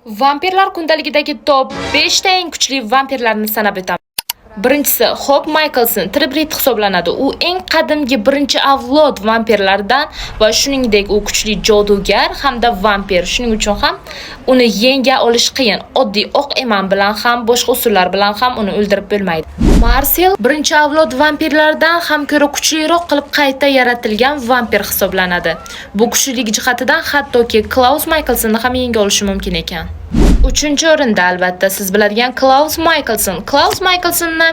Vampirlar kundaligidagi top 5 ta eng kuchli vampirlarni sanab o'tamiz. Birinchisi Hope Mikaelson tribrit hisoblanadi. U eng qadimgi birinchi avlod vampirlardan va shuningdek u kuchli jodugar hamda vampir. Shuning uchun ham uni yenga olish qiyin. Oddiy oq eman bilan ham, boshqa usullar bilan ham uni o'ldirib bo'lmaydi. Marcel birinchi avlod vampirlardan ham ko'ra kuchliroq qilib qayta yaratilgan vampir hisoblanadi. Bu kuchlilik jihatidan hattoki Klaus Mikaelsonni ham yenga olishi mumkin ekan. Uchinchi o'rinda albatta siz biladigan Klaus Mikaelson. Klaus Mikaelsonni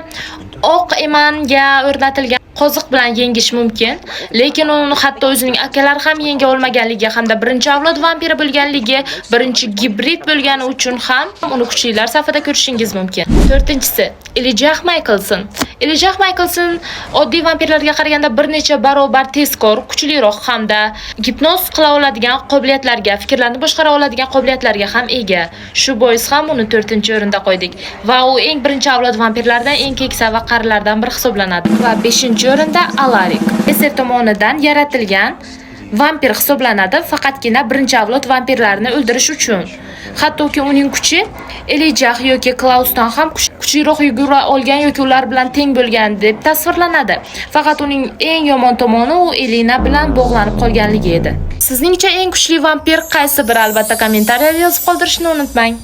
oq emanga o'rnatilgan qoziq bilan yengish mumkin, lekin uni hatto o'zining akalari ham yenga olmaganligi hamda birinchi avlod vampiri bo'lganligi, birinchi gibrid bo'lgani uchun ham uni kuchlilar safida ko'rishingiz mumkin. To'rtinchisi Elijah Mikaelson. Elijah Mikaelson oddiy vampirlarga qaraganda bir necha barobar tezkor, kuchliroq hamda gipnoz qila oladigan qobiliyatlarga, fikrlarni boshqara oladigan qobiliyatlarga ham ega. Shu bois ham uni to'rtinchi o'rinda qo'ydik va u eng birinchi avlod vampirlardan eng keksa va qarilardan biri hisoblanadi. Va beshinchi o'rinda Alarik. Eser tomonidan yaratilgan vampir hisoblanadi, faqatgina birinchi avlod vampirlarni o'ldirish uchun. Hattoki uning kuchi Elijah yoki Klausdan ham kuchliroq yugura olgan yoki ular bilan teng bo'lgan deb tasvirlanadi. Faqat uning eng yomon tomoni u Elina bilan bog'lanib qolganligi edi. Sizningcha eng kuchli vampir qaysi biri, albatta kommentariyada yozib qoldirishni unutmang.